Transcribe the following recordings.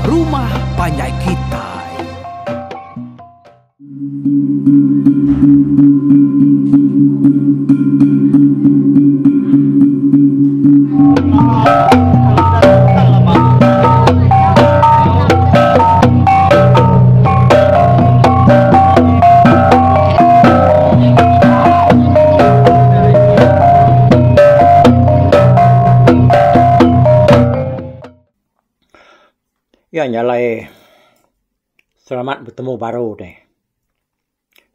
rumah panjai kitai. Iya nya alai selamat betemu baru deh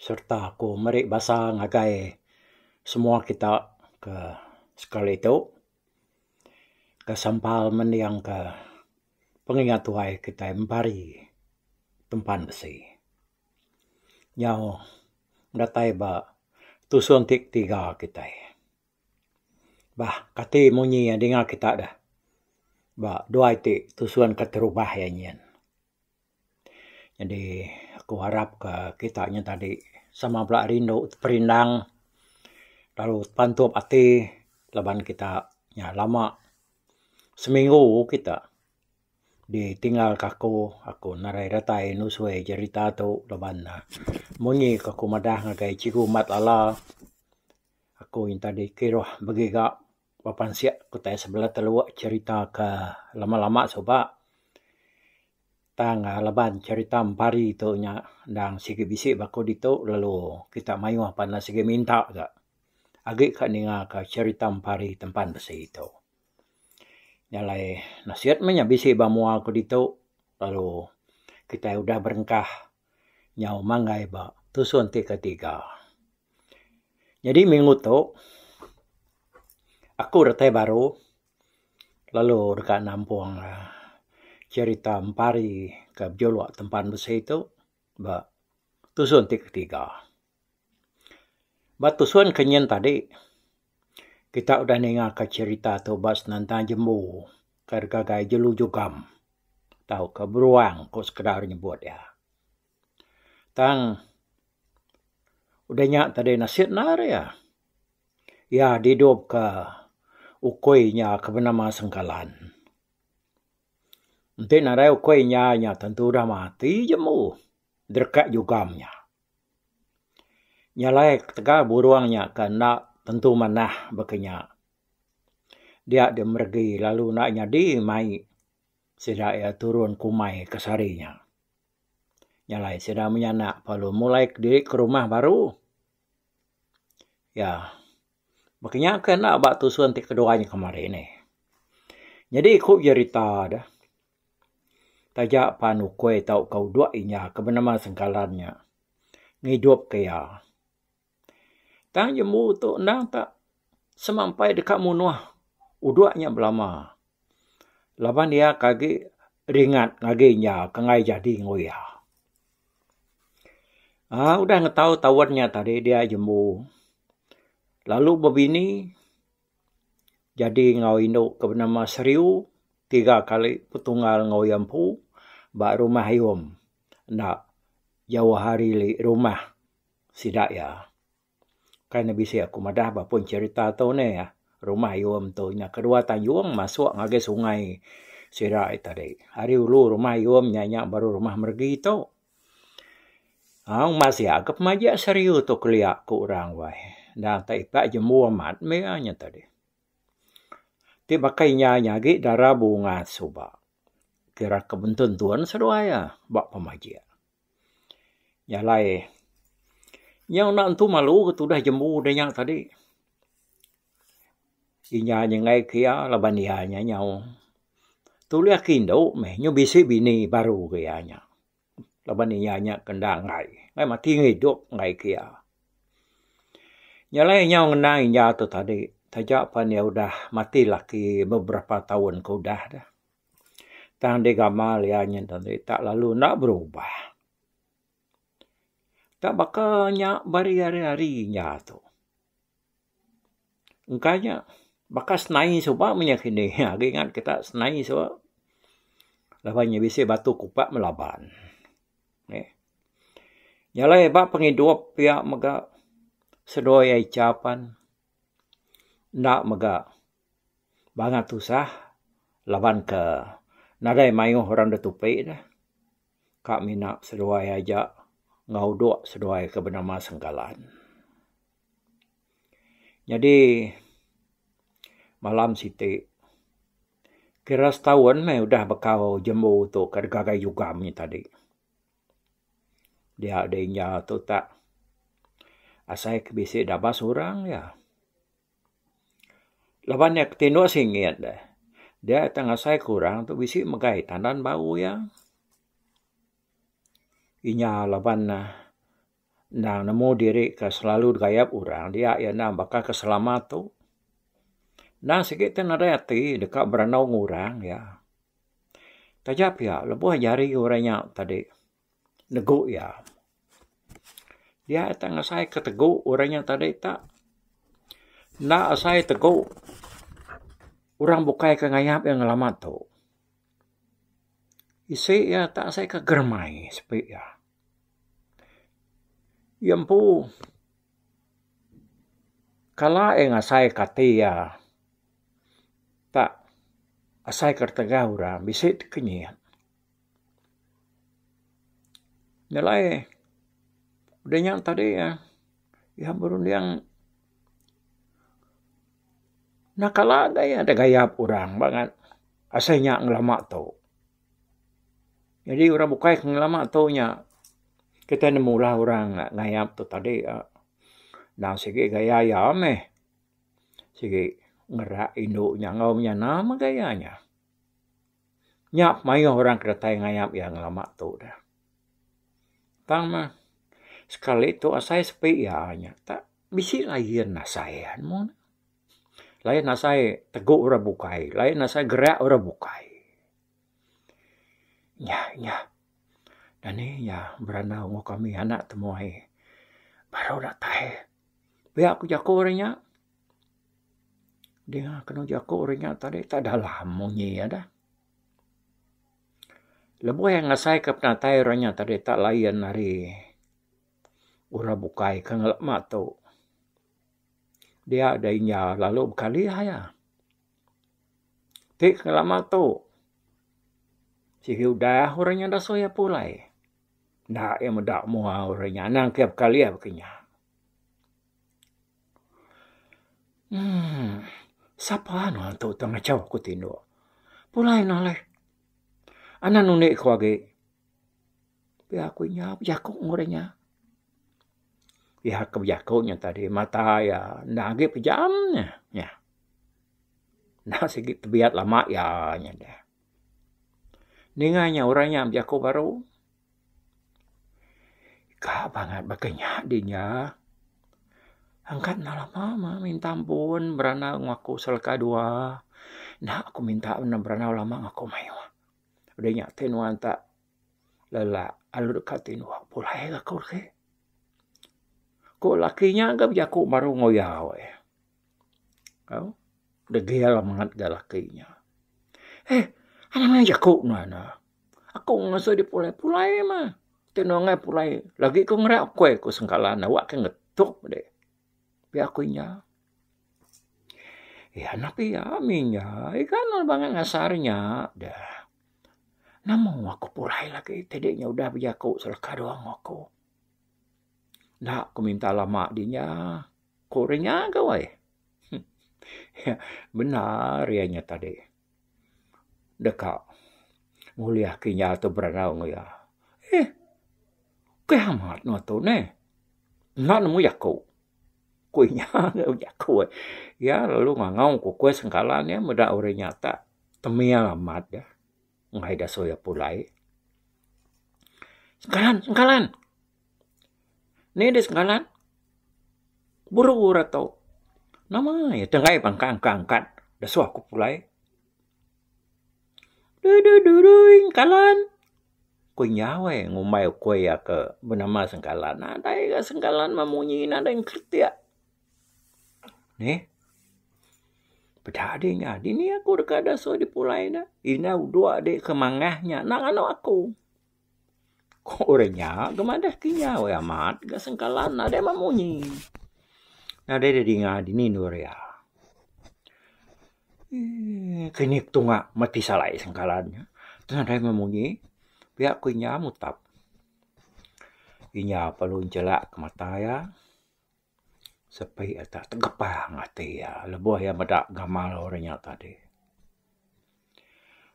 serta aku meri basa ngagai semua kita ke sekali tu ke sampal mending ka pengingat tuai kitai empari tempan besi. Nyau datai ba tusun ti ketiga kitai. Bah kati munyi dinga kita deh ba dua iti tusun keterubah iya nyin. Jadi aku arap ka kita nyin tadi sama bela rindu teperindang lalu tepantup ati laban kita nya lama seminggu kita ditinggal ka aku, aku nadai datai nusui jerita tu laban ne munyi ka aku madah ngagai Cikgu Mat Lala aku nyin tadi kiruh begiga ba pansik kutai sebelah teluk cherita ke lama lama suba. Tang laban cherita empari tu nya endang sigi bisi ba aku ditu lalu kita mayuh pan sigi minta ga agi ka ninga ka cherita empari tempan besi tu. Nya alai nasit meh nya bisi ba mua ku ditu lalu kitai udah berengkah nyau manggai ba tusun ti ketiga. Nyadi minggu tu aku datai baru lalu deka nampung cherita empari ke bejuluk tempan besi tu ba tusun ti ketiga. Ba tusun ke nyin tadi kita udah ninga ka cherita tu ba senentang jembu ke digagai jelu jugam tauka beruang ku sekeda orang nyebut iya. Tang udah nya tadi nasit endar iya. Iya didup ka ukui inya ke benama Sengkalan. Enti nadai ukui inya nya tentu udah mati jembu dereka jugam nya. Nya alai ketegal burung nya ke enda tentu manah baka nya dia deh meregi lalu enda nyadi mai sida iya turun kumai ke sehari nya. Nya alai sida menyanak perlu mulai kediri ke rumah baru. Ya baka nya ke enda ba tusun ti kedua nya kemari nih. Nyadi ku jerita deh taja pan ukui tauka udok inya ke benama sengkalan nya ngidup ke iya. Tang jembu tu endang tak semampai deka munuh udok nya belama laban iya ke agi ringat ngagai inya ke enggai jadi enggau iya. Aaa udah ngetau taun nya tadi dia jembu lalu bebini jadi enggau indu ke benama Seriu tiga kali petunggal enggau iya empu ba rumah Ayom enda jauh ari rumah sida iya. Kai ne bisi aku madah ba pun cherita tu neh rumah Ayom tu nya kedua Tanjung masuk ngagai sungai sida tadi. Ari ulu rumah Ayom nya nya baru rumah Meregi tu. Aaa masih agi pemajik seriu tu kelia ku orang wai. Endang tak ipak jembu amat meh iya nya tadi. Ti baka inya nya agi dara bunga suba. Kira ke bentun-tun seduai iya ba pemajik. Nya alai nyau enda entu malu ke tudah jembu da nya tadi. Inya nyenggai ke iya laban iya nya nyau tulih ke indu meh nyau bisi bini baru ke iya nya. Laban iya nya ke enda enggai. Enggai mati ngidup enggai ke iya. Nya alai nyau ngenang inya tu tadi taja pan iya udah mati laki beberapa taun ke udah deh. Tang deh gamal iya nyin tadi tak lalu enda berubah. Tak baka nya bari hari-hari inya tu. Engka nya baka senai suba meh nya kini agi ngat kita senai suba laban nya bisi batu kupak melaban. Nya alai ba pengidup pia mega seduai icha pan enda mega bangat tusah laban ke. Nadai mayuh orang da tupi ne. Ka mina seduai aja enggau udok seduai ke benama Sengkalan. Nyadi malam siti kira setaun meh udah bekau jembu tu ke digagai jugam nya tadi. Dia deh inya tu tak asai ke bisi dabas orang iya. Laban iya ke tinduk singit deh. Dia tang asai ke orang tu bisi megai tandan bau iya. Inya laban ne endang nemu diri ke selalu digayap orang dia iya endang baka ke selama tu. Endang sigi te nadai ati deka berandau ngan orang iya. Taja pia lebuh jari orang nya tadi negu iya. Dia tak ngasai ke tegu orang nya tadi tak enda asai tegu orang bukai ke ngayap iya ngelama tu. Isi iya tak asai ke geremai sepi iya. Iya empu kala iya ngasai ke ati iya tak asai ke tegah orang bisi tekenyit. Nyelai udah nya tadi iya berunding enda kala ga iya da gayap orang bangat asai nya ngelama tu. Jadi orang bukai ke ngelama tu nya kitai nemu lah orang ngayap tu tadi endang sigi gaya iya meh sigi ngerak indu nya enggau menyana meh gaya nya. Nya mayuh orang ke datai ngayap iya ngelama tu dah. Tang meh sekali tu asai sepi iya nya tak bisi lain asai iya nemu ne. Lain asai tegu orang bukai, lain asai gerak orang bukai. Nya nya dani iya berandau enggau kami anak temuai baru datai. Pia ku jaku orang nya. Dinga kenu jaku orang nya tadi tak dalam munyi iya dah. Lebuh iya ngasai ke penatai orang nya tadi tak lain ari orang bukai ke ngelama tu. Dia da inya lalu bekalih iya. Ti ke ngelama tu sigi udah orang nya dasuh iya pulai. Enda iya meda mua orang nya anang ke bekalih baka nya. Uhh sapa nuan tu tang ngachau aku tinduk. Pulai nuan alai. Anan undi ku agi. Pia ku inya bejaku ngan orang inya. Iya ke bejaku nya tadi mata iya enda agi pejam nya. Nya. Enda sigi tebiat lama iya nya deh. Ninga nya orang nya bejaku baru. Ka bangat baka nya di nya. Angkat enda lama mah minta ampun berandau enggau aku seleka dua. Enda aku minta ne berandau lama enggau aku mayuh. Udah nya ti nuan tak lelak lalu deka tinduk pulai ga aku agi. Ku laki nya ga bejaku baru enggau iya weh. Au degil amat ga laki nya. Eh anang meh jaku nuan ne. Aku ngasuh dep pulai, pulai mah. Ti nuan angai pulai lagi ku ngerak ukoi ku sengkalan awak ke ngetup deh. Pia ku inya. Iya nah pia mih inya. Ika nuan bangat ngasar inya deh. Nemu aku pulai lagi ti deh nya udah bejaku seleka dua enggau aku. Enda ku minta lama di inya. Ku orang inya ga weh. Bendar iya nya tadi. Deka ngulih ke inya tu berandau enggau iya. Eh keh amat nuan tu neh. Enda nemu jaku. Ku inya jaku. Iya lalu ngangau ku kuih sengkalan iya meda orang inya tak temil amat deh. Enggai dasuh iya pulai. Sengkalan sengkalan. Ni deh sengkalan. Buru ira tu. Nama iya tenggai bangka angkat angkat dasuh aku pulai. Dui dui dui dui sengkalan. Ku inya weh ngumbai ukui iya ke benama sengkalan. Nadai ga sengkalan meh munyi nadai ngeritik. Nih. Peda deh nya dini aku deka dasuh dipulai ne. Ina udok deh ke mangah nya enda nganu aku. Ku orang nya ga madah ke inya weh amat ga sengkalan nadai meh munyi. Nadai deh dinga dini endur iya. Eee kini tunga meti salai sengkalan nya. Nadai memunyi pia ku inya mutap. Inya perlu njelak ke mata iya sepi iya tak tegepang ati iya lebuh iya meda gamal orang nya tadi.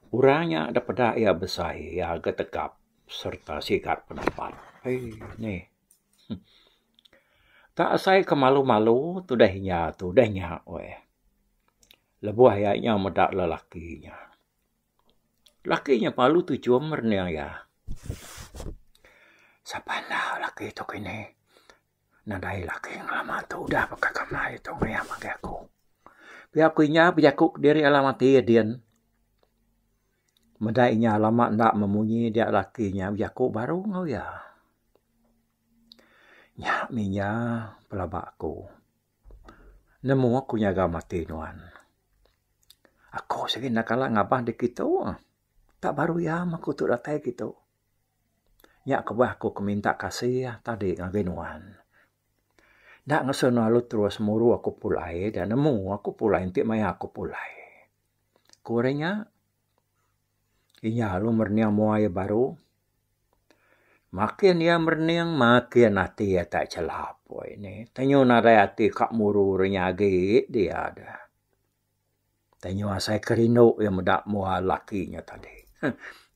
Orang nya da peda iya besai iya ga tegap sereta sigat penapat. Hei nih. Tak asai ke malu-malu tudah inya tu udah nya weh. Lebuh iya nya meda lelaki nya. Laki nya palu tuchum merening iya. Sapa enda laki tu kini. Nadai laki ngelama tu udah baka kamai tu ngayah ngagai aku. Pia ku inya bejaku kediri alam ati iya din. Meda inya lama enda memunyi dia laki nya bejaku baru enggau iya. Nya mih inya pelaba aku. Nemu aku nyaga mati nuan. Aku sigi enda kala ngabah dikitu. Tak baru iya meh aku tu datai kitu. Nya kebuah aku ke minta kasih tadi ngagai nuan. Enda ngasuh nuan lalu terus muru aku pulai da nemu aku pulai enti maya aku pulai. Ku orang nya. Inya lalu merening mua iya baru. Makin iya merening makin ati iya tak chelap. Woi nih tenyu nadai ati ka muru orang nya agi dia deh. Tenyu asai ke rindu iya meda mua laki nya tadi.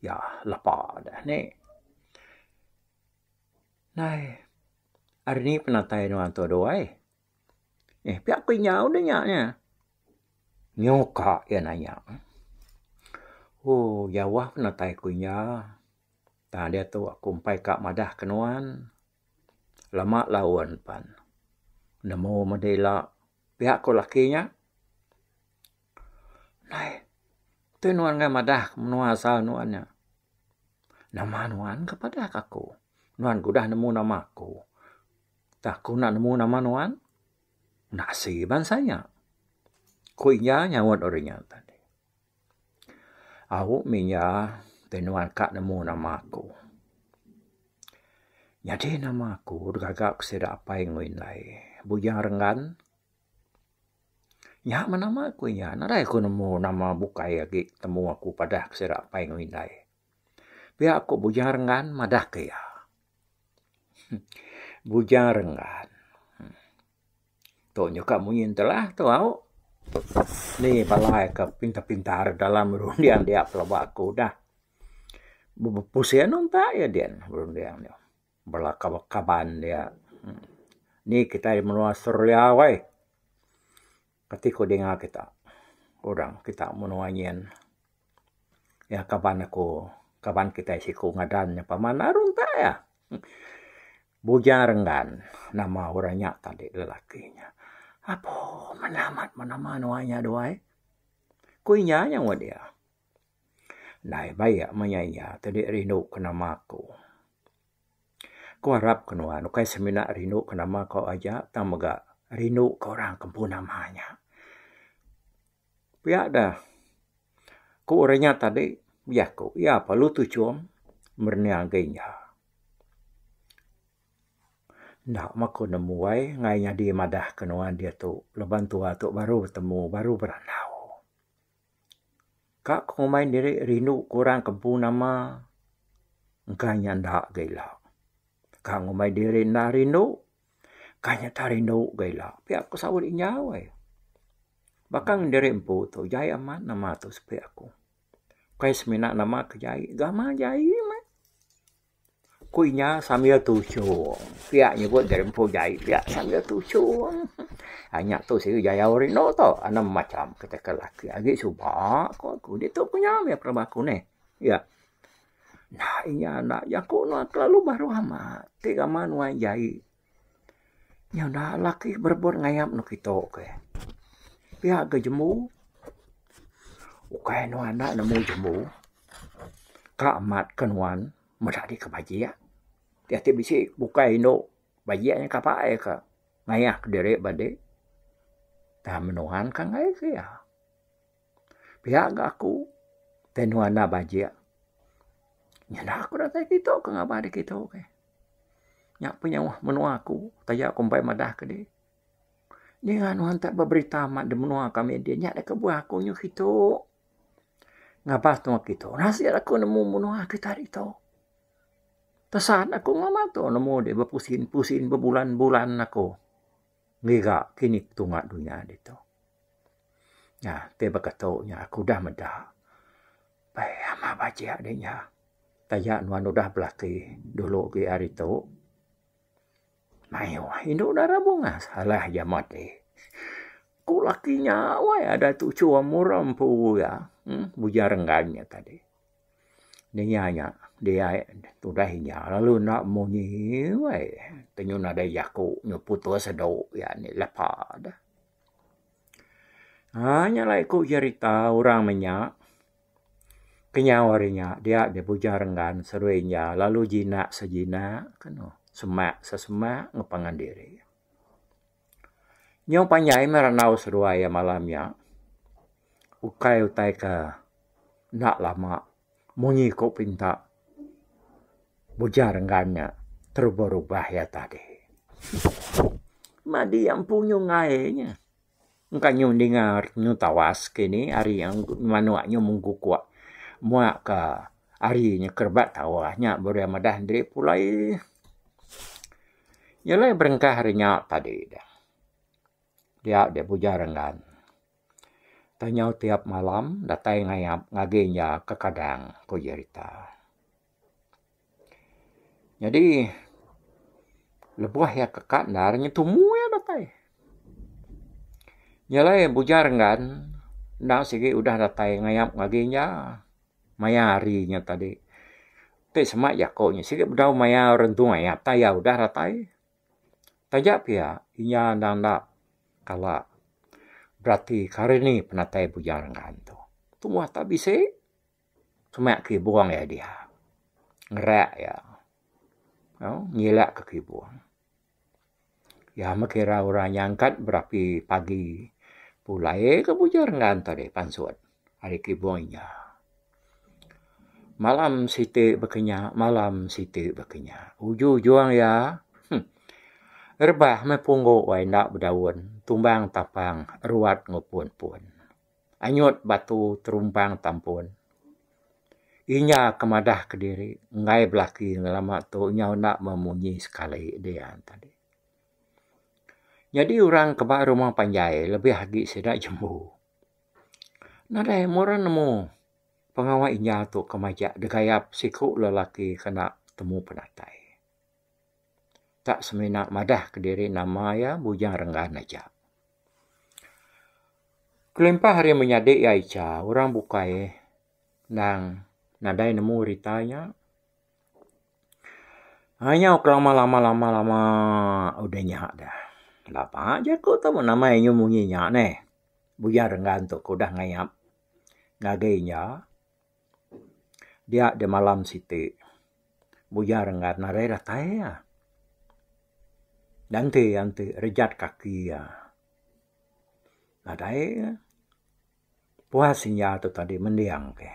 Ya lepa deh nih. Nai ari ni penatai nuan tu aduai. Eh pia ku inya udah nya nya. Nyuka iya nanya. Ooh jauh penatai ku inya. Tang diatu aku empai ka madah ke nuan. Lama laun pan. Nemu meda ila pia ku laki nya. Nai ti nuan ngagai madah menua asal nuan nya. Nama nuan ke padah ka aku. Nuan ke udah nemu nama aku. Tak aku enda nemu nama nuan. Enda asi bansa nya. Ku iya nyaut orang nya tadi. Au mih iya ti nuan ka nemu nama aku. Nyadi nama aku digaga ku sida apai enggau indai. Bujang Renggan. Nya meh nama ku iya. Nadai ku nemu nama bukai agi temu aku padah ku sida apai enggau indai. Pia ku Bujang Renggan madah ke iya. Bujang Renggan. Tu nyuka munyi entelah tu au. Ni bala ke pintar-pintar dalam runding dia pelaba aku dah. Bepusing untak iya din runding dia. Bala kaban dia. Ni kitai menua Australia weh. Kati ku dinga kita orang kita menua nyin. Iya kaban aku kaban kitai siku ngadan nya paman arun ta iya. Bujang Renggan nama orang nya tadi lelaki nya. Apo manah amat nama nuan nya duai. Ku inya nyaut iya. Ndai baik meh nya iya tadi rindu ke nama aku. Ku arap ke nuan ukai semina rindu ke nama ko aja tang mega rindu ke orang ke empu nama nya. Pia da ku orang nya tadi bejaku iya perlu tuchum merening agi iya. Enda meh ku nemu ai ngai nyadi madah ke nuan diatu laban tua tu baru betemu baru berandau. Ka ku ngumbai diri rindu ku orang ke empu nama engka nya enda ga ila. Ka ngumbai diri enda rindu ka nya tak rindu ga ila. Pia ku saut injau ai. Baka diri empu tu jai amat nama tu sepi aku. Ukai semina nama ke jai gamal jai meh. Ku inya sambil tuchung. Pia nyebut diri empu jai pia sambil tuchung. Nya tu sigi jayau rindu tu anem macam kitai ke laki agi suba ku aku ditu ku nya meh pelaba aku neh. Iya. Enda inya enda jaku nuan kelalu baruh amat ti gamal nuan jai. Nya enda laki berebut ngayap ne kitu ke. Pia ga jembu. Ukai nuan enda nemu jembu. Ka amat ke nuan meda dih ke bajik. Ti ati bisi bukai indu bajik nya kapa iya ka ngayah kediri ba dih. Tang menuan ka enggai ke iya. Pia ga aku tai nuan enda bajik. Nyanda aku datai kitu ke ngaba deh kitu ke. Nya penyauh menua aku taja aku empai madah ke dih. Ninga nuan tak beberita amat da menua kami din nya da kebuah aku nyuh kitu. Ngabas tunga kitu. Nasib aku nemu menua kita ditu. Tesan aku ngelama tu nemu deh bepusin-pusin bebulan-bulan aku ngiga kini tunga dunya ditu. Nya ti baka tu nya aku udah meda. Pai ama bajik deh nya. Taja nuan udah belaki dulu agi hari tu. Mayuh indu dara bungas alah jama ti. Ku laki nya weh ada tuchu mura empu iya uhh Bujang Renggan nya tadi. Ninga nya dia tudah inya lalu enda munyi weh tenyu nadai jaku nyu putus adu iya nih lepa deh. Aaa nya alai ku jerita orang menya Kenyau ari nya dia deh Bujang Renggan seduai inya lalu jinak sejinak kenu semak sesemak enggau pangan diri. Nyau panjai meh randau seduai iya malam nya ukai utai ke enda lama munyi ku pinta Bujang Renggan nya terubah rubah iya tadi. Madi empu nyunggai nya. Engka nyu ninga nyu tawas kini ari manuk nyu mengkukuk muak ka ari nya kerebak tawah nya baru iya madah diri pulai. Nyelai berengkah ari nya tadi dah. Dia deh Bujang Renggan. Tanyau tiap malam datai ngayap ngagi iya kekadang ku jerita. Nyadi lebuh iya keka endar nya tumu iya datai. Nya alai Bujang Renggan enda sigi udah datai ngayap ngagai inya maya hari nya tadi. Ti sema jaku nya sigi bedau maya rentung ayap tai iya udah datai. Taja pia inya enda enda kala berati ke hari ni penatai Bujang Renggan tu. Tumbuh tak bisi. Semak kibung iya dia. Ngerak iya. Au ngilak ke kibung. Iya meh kira orang nyangkat berapi pagi pulai ke Bujang Renggan tadi pansut ari kibung inya. Malam siti baka nya malam siti baka nya. Ujung ujung iya huh rebah meh punggu wai enda bedaun tumbang tapang ruat ngupun pun. Anyut batu terumpang tampun. Inya ke madah kediri enggai belaki ngelama tu nyau enda memunyi sekali dia tadi. Nyadi orang ke ba rumah panjai lebih agi sida jembu. Nadai meh orang nemu pengawa inya tu ke majak degayap siku lelaki kena temu penatai. Tak semina madah kediri nama iya Bujang Renggan aja. Kelimpah ari menyadi iya icha orang bukai endang nadai nemu rita nya. Anyau ke lama lama lama lama udah nya dah. Lama jaku tu nama inya munyi nya neh. Bujang Renggan tu ke udah ngayap ngagai inya dia deh malam siti Bujang Renggan nadai datai iya. Ganti anti rejat kaki iya. Nadai iya. Puas inya tu tadi mending ke.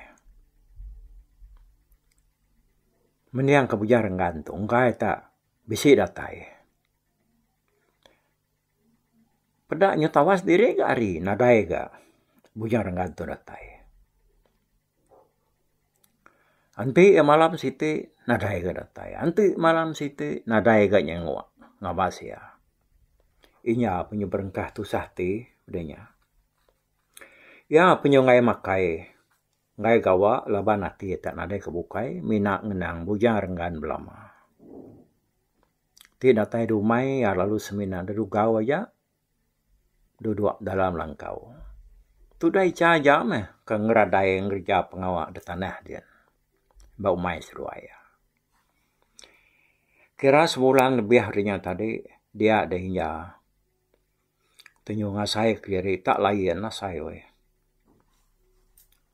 Mending ke Bujang Renggan tu enggai ta bisi datai. Peda nyu tawas diri ga ari nadai ga Bujang Renggan tu datai. Enti iya malam siti nadai ga datai. Enti malam siti nadai ga nyenguk ngabas iya. Inya penyu berengkah tusah ati udah nya. Iya penyu enggai makai enggai gawa laban ati tak nadai ke bukai mina ngenang Bujang Renggan belama. Ti datai dumai iya lalu semina dedugau aja. Duduk dalam langkau. Tudah icha aja meh ke ngeradai ngereja pengawa da tanah din ba umai seduai iya. Kira sebulan lebih ari nya tadi dia deh inya tenyu ngasai kediri tak lain asai weh.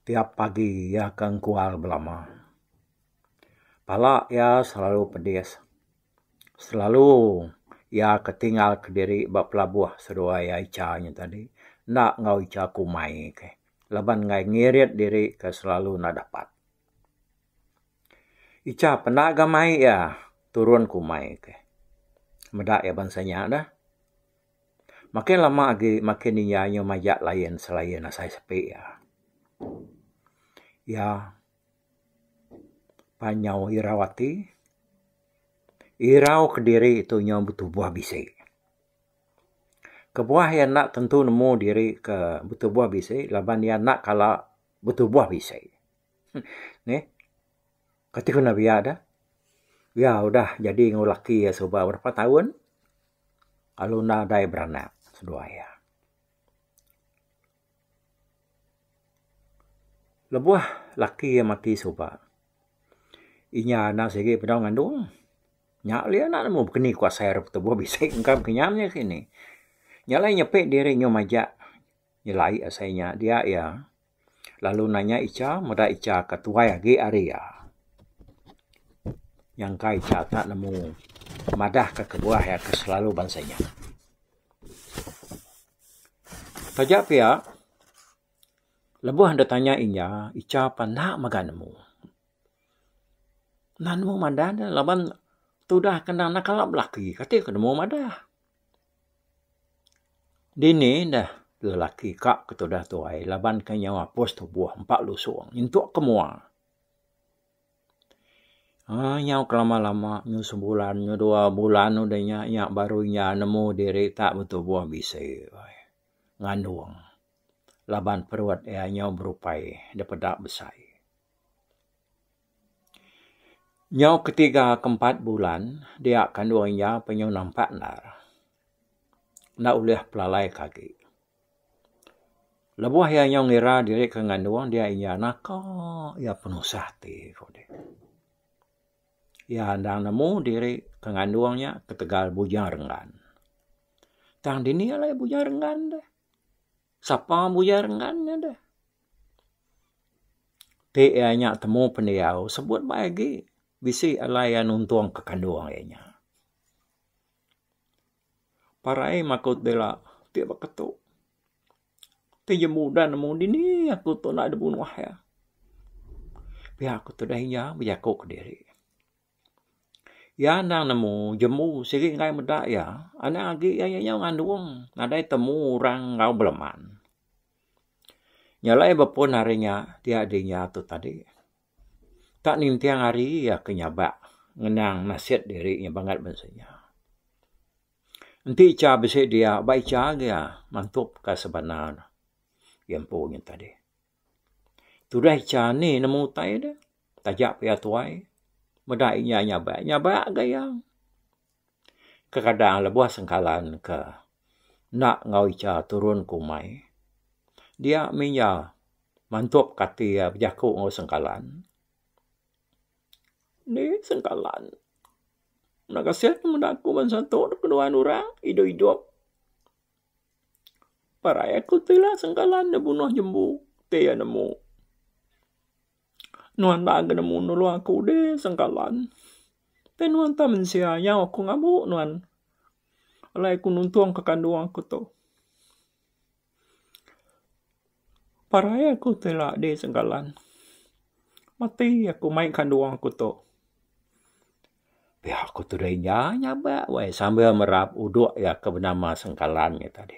Tiap pagi iya ke engkual belama. Pala iya selalu pedis. Selalu iya ke tinggal kediri ba pelabuh seduai iya icha nya tadi enda enggau icha kumai ke laban enggai ngirit diri ke selalu enda dapat. Icha penda ga mai iya turun kumai ke meda iya bansa nya dah. Makin lama agi makin iya nyu majak lain selain asai sepi iya. Iya pan nyau irau ati, irau kediri tu nyau betubuh bisi. Kebuah iya enda tentu nemu diri ke betubuh bisi laban iya enda kala betubuh bisi. Neh. Kati ku nembiak deh. Iya udah jadi enggau laki iya suba berapa taun lalu nadai beranak seduai iya. Lebuh laki iya mati suba inya enda sigi bedau ngandung. Nya alih enda nemu bekeni kuasa ira betubuh bisi engka kenyam nya sini. Nya alai nyepi diri nyau majak nyelai asai nya dia iya. Lalu nanya Icha meda Icha ke tuai agi ari iya. Nyangka Icha tak nemu madah ka kebuah iya ke selalu bansa nya. Taja pia lebuh deh tanya inya Icha pan enda mega nemu. Enda nemu madah ne laban tudah ke enda kala belaki kati ku nemu madah. Dini neh lelaki ka ke tudah tuai laban ke nyau apus tubuh empa lusung nyentuk ke mua. Aaa nyau ke lama lama nyau sebulan nyau dua bulan udah nya nya baru inya nemu diri tak betubuh bisi ngandung laban perut iya nyau berupai dep peda besai. Nyau ketiga ke empat bulan dia kandung iya penyu nampak endar. Enda ulih pelalai ke agi. Lebuh iya nyau ngira diri ke ngandung dia iya naka iya penusah ati ku deh. Iya endang nemu diri ke ngandung nya ketegal Bujang Renggan. Tang dini alai Bujang Renggan deh. Sapa Bujang Renggan nya deh. Ti iya nya temu pendiau sebut bai agi bisi alai iya nuntung ke kandung iya nya. Parai makut bela ti baka tu. Ti jemu udah nemu dini aku tu enda dibunuh iya. Pia ku tudah iya bejaku kediri. Iya endang nemu jemu sigi enggai meda iya anang agi iya nyau ngandung nadai temu orang enggau beleman. Nya alai bepun hari nya dia dinya tu tadi. Tak ninting hari iya ke nyabak ngenang nasit diri nya bangat bansa inya. Enti icha bisi dia ba icha agi iya mantup ka sebana ne iya empu nya tadi. Tudah icha ni nemu utai deh taja pia tuai meda inya nyabak nyabak ga iya. Kekadang lebuh sengkalan ke enda enggau icha turun ke umai dia mih iya mantup ke ati iya bejaku enggau sengkalan. Nih sengkalan enda kasih ne meda aku bansa tu keduan orang idup-idup. Parai aku ti ila sengkalan ne bunuh jembu ti iya nemu. Nuan enda ga nemu nulung aku deh sengkalan. Peh nuan tau mensia nyau aku ngabu nuan. Alai aku nuntung ka kandung aku tu. Parai aku ti ila deh sengkalan. Mati aku mai kandung aku tu. Pia ku tudah inya nyabak weh sambil merap udok iya ke benama sengkalan nya tadi.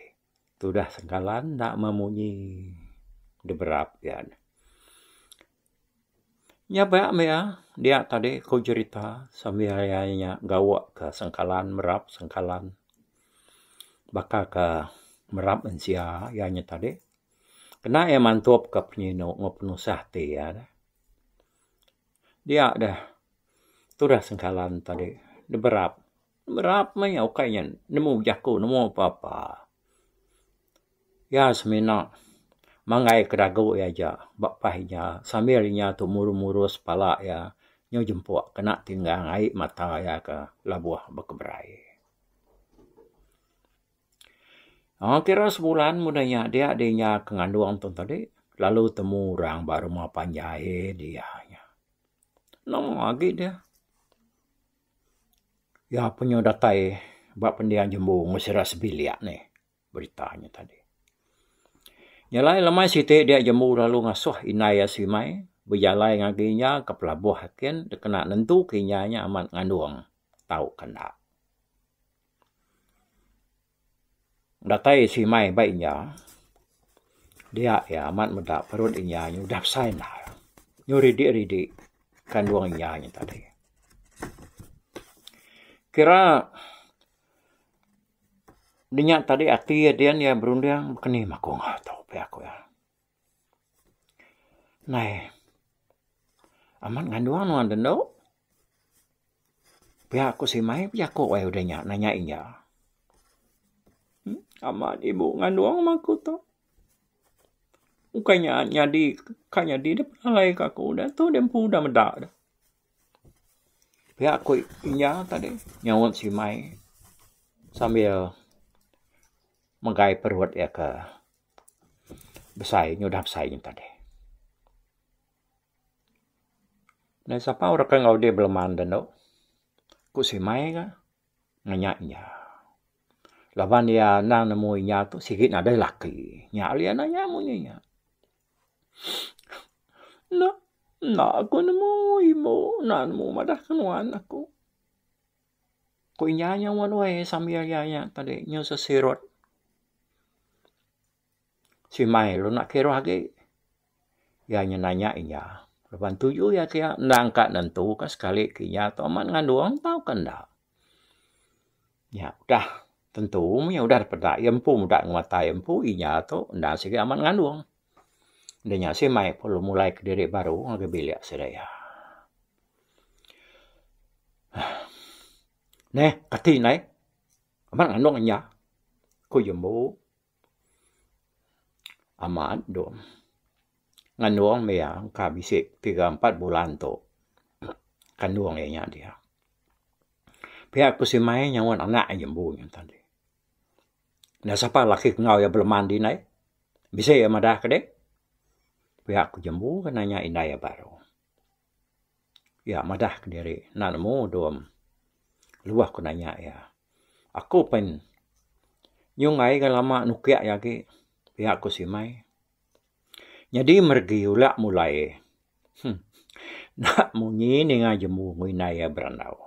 Tudah sengkalan enda memunyi diberap iya ne. Nyabak meh iya dia tadi ku jerita sambil iya nya gawa ka sengkalan merap sengkalan baka ka merap mensia iya nya tadi. Kena iya mantup ka penyinu enggau penusah ati iya ne. Dia deh tudah sengkalan tadi diberap. Berap meh iya ukai nya nemu bejaku nemu apa-apa. Iya semina manggai ke dagu iya aja ba pah inya sambil inya tu murus-murus pala iya nyau jempuk kena tinggang ai mata iya ke labuh bekeberai. Aaa kira sebulan mudih nya dia deh inya ke ngandung tu tadi lalu temu orang ba rumah panjai dia nya. Nama agi deh. Iya penyu datai ba pendiang jembu enggau sida sebilik nih berita nya tadi. Nya alai lemai siti dia jembu lalu ngasuh indai iya simai bejalai ngagai inya ke pelabuh akin dikena nentuka inya nya amat ngandung tauka enda. Datai simai ba inya dia iya amat meda perut inya nya udah besai endar. Nyu ridi-ridi kandung iya nya tadi. Kira nya tadi ati iya dian iya berunding keni meh aku enggau tu pia ku iya. Nai amat ngandung nuan dendu pia ku Simai bejaku ai udah nya nanya iya. Amat ibu ngandung meh aku tu. Ukai nya nyadi ka nyadi dep alai ka aku dah tu deh empu udah meda dah. Pia ku inya tadi nyaut simai sambil megai perut iya ke besai nyudah besai nya tadi. Nai sapa orang ke enggau dih beleman da endo ku simai ka. Ngenya inya. Laban iya endang nemu inya tu sigi nadai laki. Nya alih iya nanya munyi nya. Enda, enda aku nemu imbu, enda nemu madah ke nuan aku. Ku inya nyawa duai sambil iya nya tadi nyu sesirut. Simai lalu enda kiruh agi. Iya nya nanya inya. Laban tuju iya ke iya endang ka nentu ka sekali ke inya tu amat ngandung tauka enda. Nya udah tentu mih udah dipeda iya empu meda ngemata iya empu inya tu endang sigi amat ngandung. Enda nya simai perlu mulai kediri baru ngagai bilik sida iya. Neh kati indai amat ngandung inya ku Jembu. Amat dom. Ngandung iya engka bisi tiga empat bulan tu kandung iya nya dia. Pia ku Simai nyaut anak iya jembu nya tadi. Enda sapa laki ke enggau iya beleman dindai. Bisi iya madah ke deh. Pia ku jembu ke nanya indai iya baru. Iya madah kediri enda nemu dom lebuh ku nanya iya. Aku pen nyunggai ga lama nukik iya agi pia ku Simai. Nyadi meregi ula mulai huh enda munyi ninga jemu enggau indai iya berandau.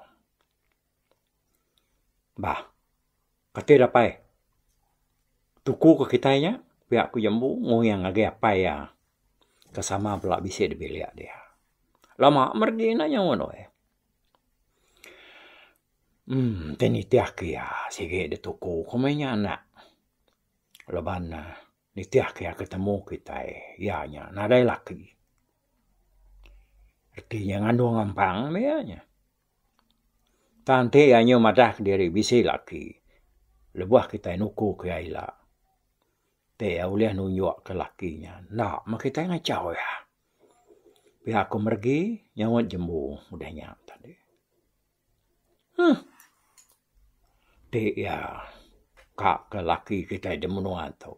Bah kati dapai tuku ke kitai nya pia ku jembu nguing ngagai apai iya ke sama bela bisi da bilik dia. Lama meregi enda nyaut weh. Uhh ti nitih ke iya sigi da tuku ku meh inya anak laban ne nitih ke iya ke temu kitai iya nya nadai laki. Reti nya ngandung ampang meh iya nya. Tang enti iya nyu madah kediri bisi laki lebuh kitai nuku ke iya ila ti iya ulih nunjuk ke laki nya enda meh kitai ngachau iya. Pia ku meregi nyaut jembu udah nya tadi. Huh ti iya ka ke laki kitai da menua tu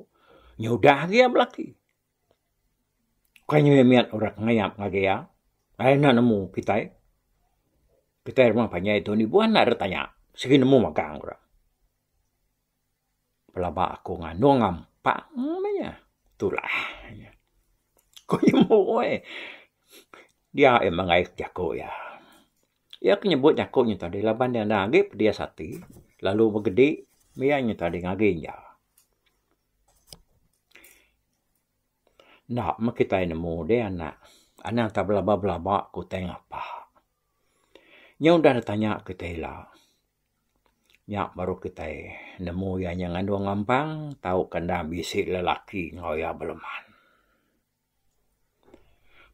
nyudah agi iya belaki. Bukai nya mit orang ngayap ngagai iya. Ai enda nemu kitai. Kitai rumah panjai tu nibuh enda deh tanya. Sigi nemu magang orang. Pelaba aku ngandung ampang meh nya. Tulah nya. Ku nyembu ai. Dia iya menggai jaku iya. Iya ke nyebut jaku nya tadi laban iya enda agi pedis ati lalu begedi mih iya nya tadi ngagai iya. Enda meh kitai nemu deh anak. Anang tak belaba belaba ke utai ngapa. Nyau udah ditanya kitai ila. Nya baru kitai nemu iya nya ngandung ampang tauka enda bisi lelaki enggau iya beleman.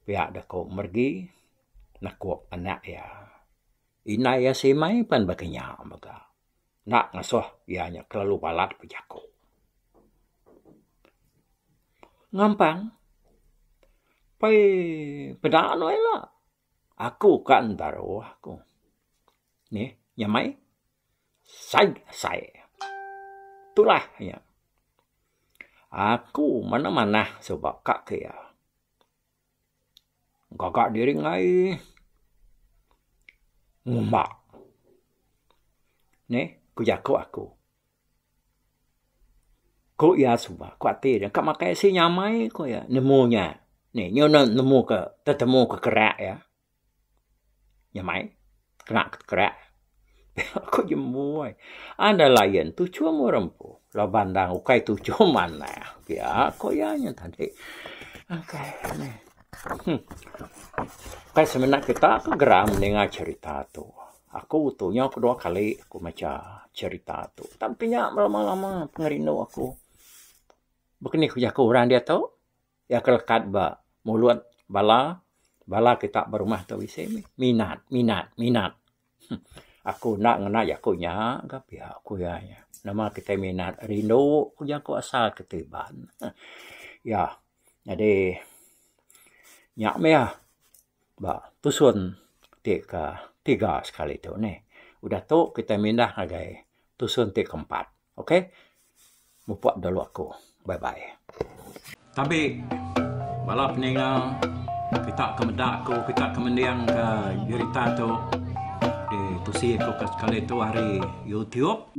Pia deh ko meregi nekup anak iya. Indai iya simai pan baka nya mega. Enda ngasuh iya nya kelalu balat bejaku. Ngampang pei peda anu ila aku ka entaruh ku. Nih nyamai sai sai tulah iya. Aku manah manah suba ka ke iya. Gaga diri ngai ngumba neh ku jaku aku. Ku iya suba ku ati ne ka makai isi nyamai ku iya nemu nya neh nyu ne nemu ke tetemu ke kerak iya. Nyamai kena kerak ku jembu ai. Anda layan tuchum orang empu laban endang ukai tuchum manah pia ku iya nya tadi. Okay neh. Ukai semina kita ke geram ninga cherita tu. Aku tu nyau kedua kali aku macha cherita tu. Tang ti nya lama-lama pengerindu aku. Baka ni ku jaku orang diatu iya ke lekat ba mulut bala bala kita ba rumah tu bisi mih minat minat minat. Aku enda ngena jaku nya ga pia ku iya nya. Nama kitai minat rindu ku jaku asal kitai Iban. Iya nyadi nya mih iya ba tusun ti ke tiga sekali tu nih. Udah tu kitai mindah ngagai tusun ti ke empat. Ok. Mupuk dulu aku. Bye bye. Tabi bala peninga kita ke meda aku kita ke mending ke jerita tu di tusi aku ke sekali tu ari YouTube.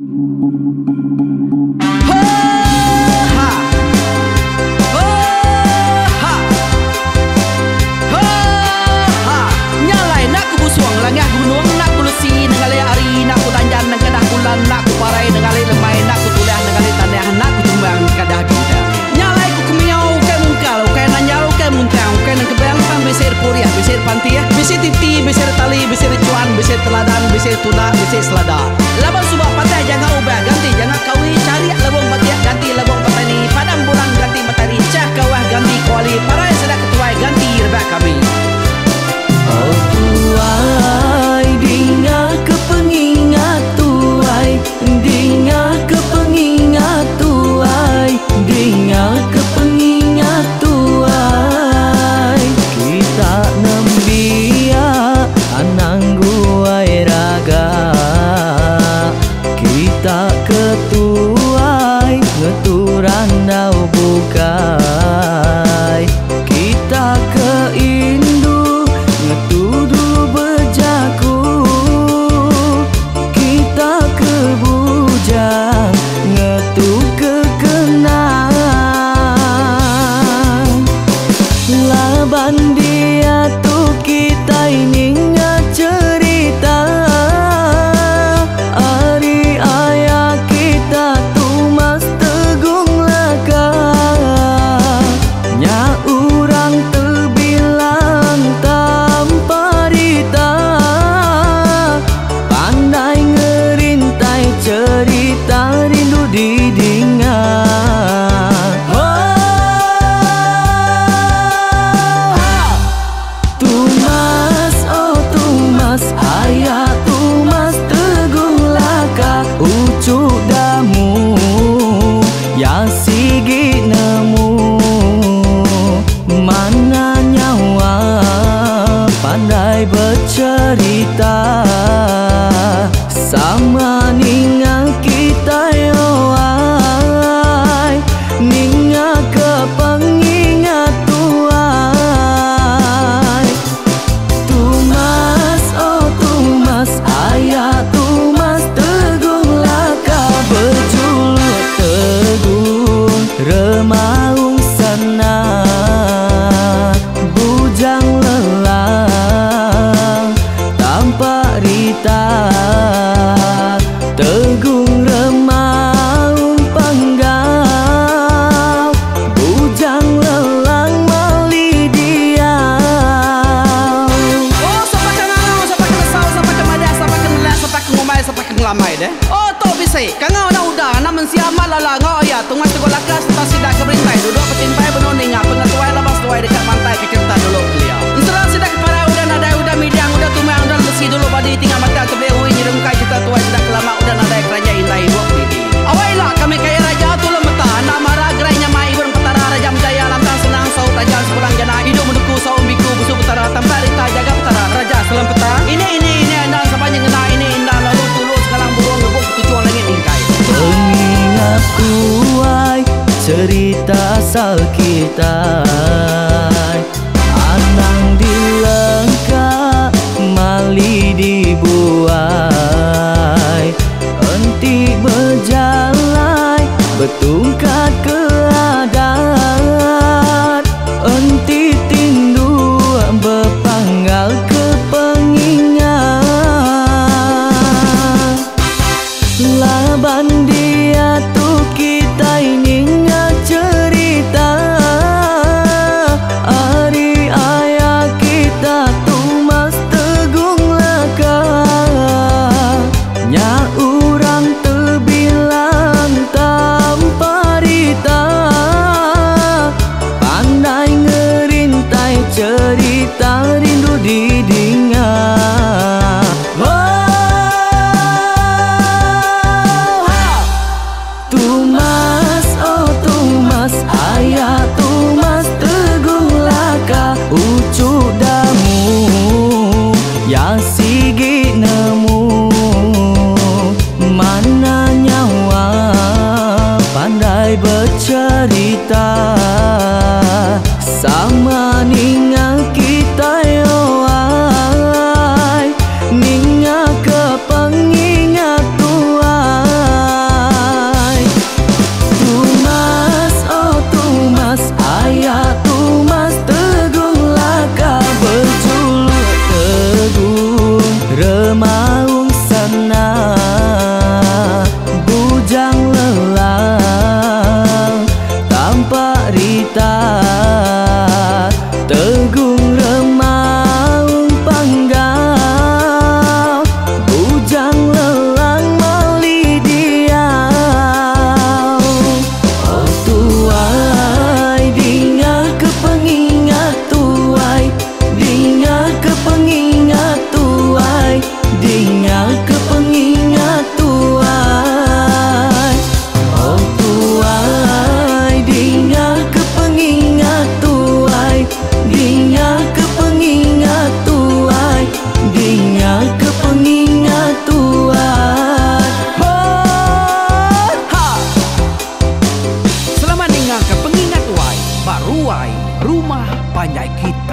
Oh tuai dinga ke pengingat tuai Dinga ke pengingat tuai Dinga ke pengingat tuai Kita nembiak anang guai raga Kita ke tuai ngetu randau bukai Kita ke indu ngetu dulu bejaku Kita ke bujang ngetu ke kenang Laban diatu kitai ninga cherita Ari aya kita Tumas Tegung Laka Nya urang tebilang tanpa rita Pandai ngerintai cherita rindu didinga Tumas oh Tumas aya Tumas Tegung Laka uchu damu ya sigi nemu Mana nyawa pandai becerita Sama ninga kitai oh ai Ninga ke pengingat tuai Tumas oh Tumas aya Tumas Tegung Laka bejuluk Tegung Remaung Sana Bujang Lelang Tampak Rita Tegung Remaung Panggau Bujang Lelang Mali Diau. Oh sapa ke ngangau sapa ke nesau sapa ke madah sapa ke nelak sapa ke ngumbai sapa ke ngelamai deh. Oh tu bisi kangau anak uda anak mensia amat lala enggau aya tungai tegok laka sereta sida ke berintai duduk betimpai benung ninga pengetuai laban seduai deka mantai ke kereta dulu kelia. Ensera sida ke parai udah nadai udah midang udah tumang udah lemesi dulu badi tinggal matang tebeli ui nyerungkai cerita tuai sida ke lama udah nadai keranjai indai ibuk didi. Awai ila kami kaya raja tulung meta enda mara gerai nyamai ibun petara raja menjaya lantang senang saut raja sepulang jana idup menuku saum biku busu petara tampak rita jaga petara raja selam peta ini ini ini endang sapa nyengena ini indah lalu tulu sengalang burung ngebuk ketuchung langit mingkai. Pengingat tuai cerita asal kitai Anang dilengka mali dibuai Enti bejalai betungkat ke adat Enti tindu bepanggal ke pengingat Laban diatu kitai ninga cherita. Sereta rindu didinga. Oh, ha! Tumas, oh Tumas, aya Tumas Teguh Laka uchu damu ya sigi nemu mana nyawa pandai becerita sama ninga kitai oh ai ninga ke pengingat tuai. Tumas, oh Tumas, aya Tumas Teguh Laka bejuluk Teguh Remaung Sana Bujang Lelang Tampak Rita Tegung Remaung Panggau Bujang Lelang Mali Diau. Oh tuai dinga ke pengingat tuai, dinga ke pengingat tuai, dinga ke pengingat tuai. Oh tuai dinga ke pengingat tuai, dinga ke pengingat tuai, dinga ke pengingat tuai. Ho ha! Selamat ninga ke pengingat tuai ba ruai rumah panjai kita.